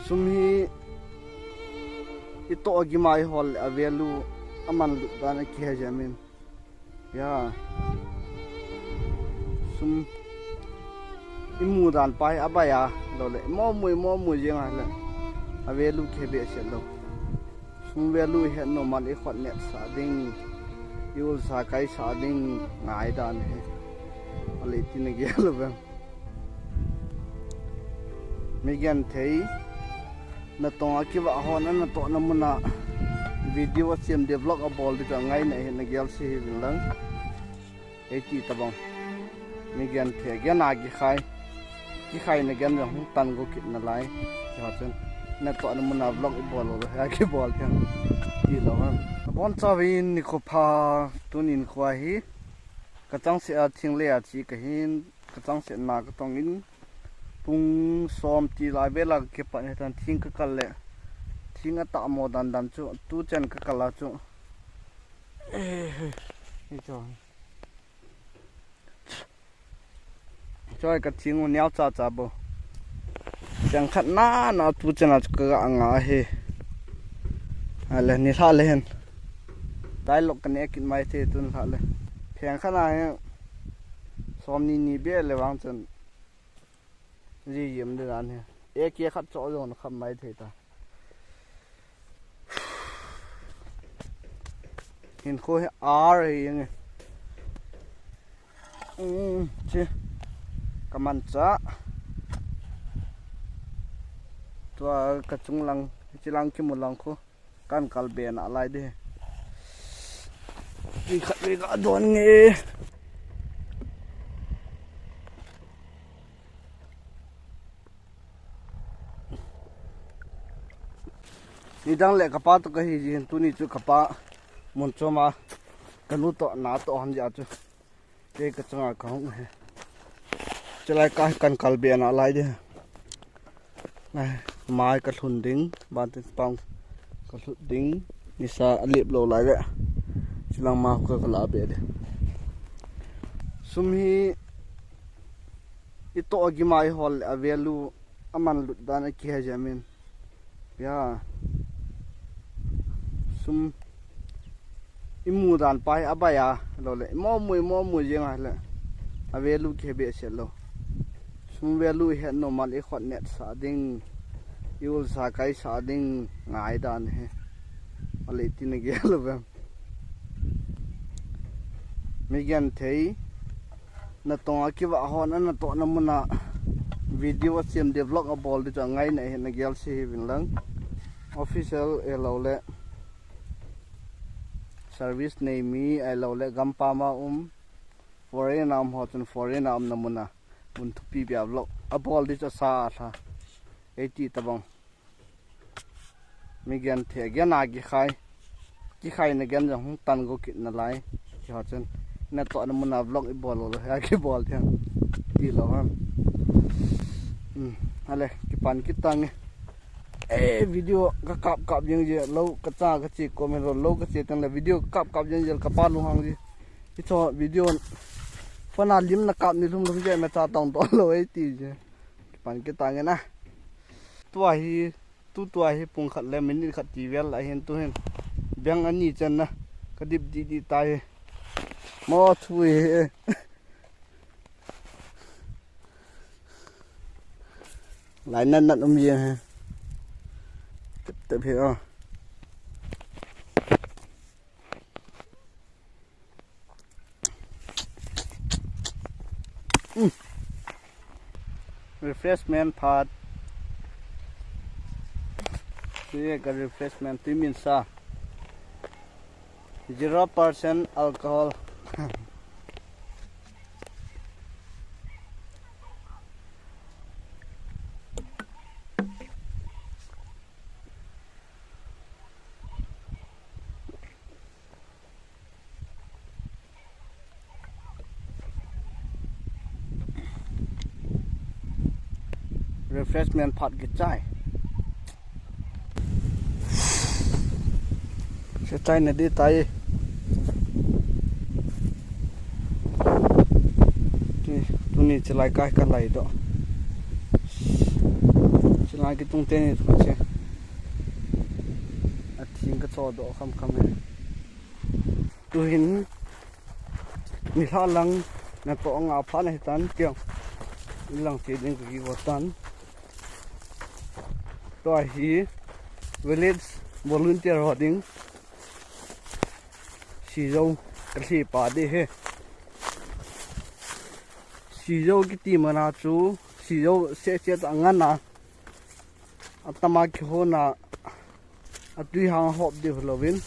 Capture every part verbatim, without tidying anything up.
Sum hi itoh a gima ihol le a value aman lut dan akihe jia min. Ya. Sum imu dan pa hi abai a, lou le, imo mu, imo mu jeng a le. A value kihe behseh lou. Sum value ihet nom a le ikhut netsah ding, iulsa kaisah ding ngai dan hi. Ale tina gel lou vem. Mi genthei, natong a kivah hon a natohna mun a video asem ding, vlog abol ding chu angaina hi, nagel se hih uvin lang. Eiti tabang. Mi genthei, gen a kikhai. Kikhai na gen jong hung tan go kit nalai. Kihou chun. Natohna mun a vlog ibol lou, hia kibol thei. Tilou ham. Abonchauvin nikho pha, tunin kho hi. Kachangseh a thinglei a che kahin. Kachangseh na katong in, pung som ti lai vel a kakipat in, hitan thing kakal le, thing atah mo dan dan chu, tuchan kakal a chu. Eh, eh, eh, cho. Choi, kathing u neocha cha bou. Chang khat na na tuchan a chu kaga nga hi. Ale, nilhah le hin. Dialogue kaneh kit mai thei tun lhah le. Pheng khat na hi. Som ni ni beh le vang chun. Ji yim de dan hi. Eke khat cho jong kham mai thei ta. Hinkho hi ar hi nge. Um, che. Kamanchah. Tua kachung lang, chilang kimu lang khu. Kan kal be nalai ding. Tui khat vei ga don nge. Nidang le kapa toh kahi jin, tuni chu kapa mun chom a kanu toh na toh hon jia chu. Kei kachunga kahung hi. Chulai ka kan kal be nalai ding. Ai, mai kalhun ding, bantin pang kalhut ding, nisa alep lou lai ve. Chilang ma ka kala be ding. Sum hi itoh a gima ihol le a value aman lut dan akihe jia min. Ya. Sum imu dan pa hi abai a, lou le, imo mu, imo mu jeng a le. A value kihe behseh lou. Sum value ihet nom a le ikhut netsah ding, iulsa kaisah ding ngai dan hi. Ale tina gel lou vem. Mi genthei, natong a kivah hon a natohna mun a video asem ding, vlog abol ding chu angaina hi, nagel se hih uvin lang. Official ahilou le, service nei mi ahilou le, gampam a um, foreign a um ho chun foreign a umna mun a, mun thupi bia vlog abol ding chu asa alha. Eiti tabang. Mi genthei, gen a kikhai. Kikhai na gen jong hung tan go kit nalai. Kihou chun. Natohna mun a vlog ibol lou, hia kibol thei. Tilou ham. Hmm. Ale, kipan kit tange. Eh, video kakap kap jeng je, lou kacha kache comment lou, lou kache teng le video kakap kap jeng je, kapa lunghang ji. Hicho video phone a lim na kap ni lhum lhum je, na cha tong to lou eiti je. Kipan kit tange na. Tua hi, tu tua hi pung khat le minute khat ti vel ahin tu hin. Beng ani chan na. Kadip di di tai. Mo thui hi. Lai nan nan um jeng hi. Tep tep hi a. Mm. Refreshment part. Tui ka refreshment tui min sa. Zero percent alcohol. Refreshment part kichai. Kichai na di tai. Tuni, tuni chilai kai ka lai doh. Chilai Ngai kitung teni tu che. Athing kachodoh khamkham e. Tuhin nilhah lang natoh nga phat ahitan, kei jong inlang che ding kakigo tan. Tua hi village volunteer ho ding sijou kalhi pa ding ahi. Sijou kiti mana chu sijou sehchet angana, atama kihona, atwi hang hop ding louvin.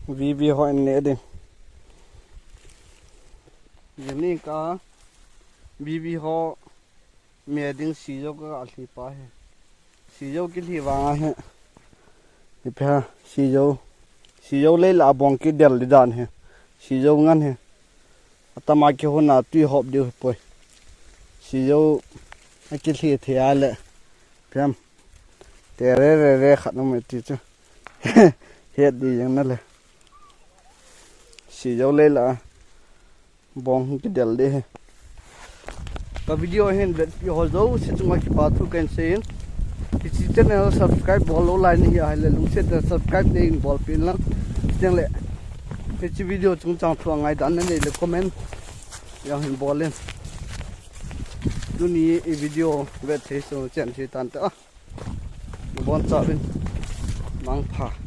VV ho in neh ding. Jeni ka VV ho me ding sijou kalhi pa ahi. Sijou kilhi vang ahi. Ipi ham, sijou, sijou lei lah a bong kidel ding dan ahi. Sijou ngan ahi. Atama kihona twi hop ding ahipoi. Sijou akilhi thei a le, ipi ham, te re re re khat um e ti chu. Het ding jeng nale. Sijou lei lah a bong kidel ding ahi. Ka video hin vetpi ho jouse chunga kipa thu kahin seiyin. Hiche channel subscribe bol lou lai nahi ahile lungset tah in subscribe neihin bolpeh in lang. Chuteng le hiche video chungchang thu a ngaidan nanei le comment jong hin bol in. Tuni i video vet thei sung chen thei tante a. Nabonchauvin mangpha.